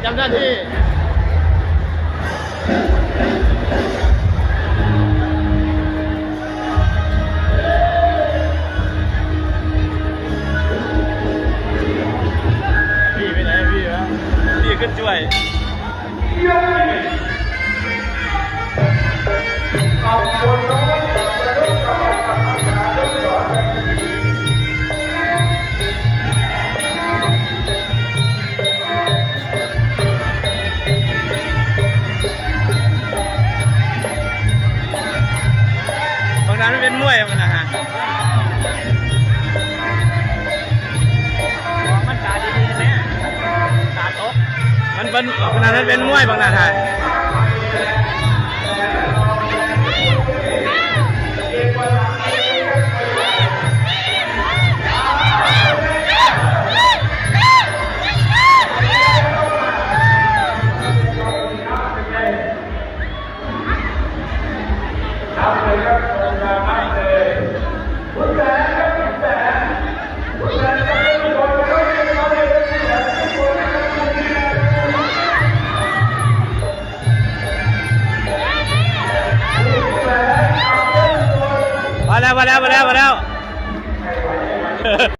ຈຳໜ້າທີ່ ພີ່ໄປໃນ ພີ່ວະ ພີ່ຂຶ້ນຊ່ວຍ. ບາງນັ້ນມັນເປັນມວຍ ບາງນັ້ນຫັ້ນ ມັນຕາດີໆ ແມ່ ຕາຕົກ ມັນເປັນ ບາງນັ້ນມັນເປັນມວຍ ບາງນັ້ນຫັ້ນ. พอแล้ว พอแล้ว พอแล้ว พอแล้ว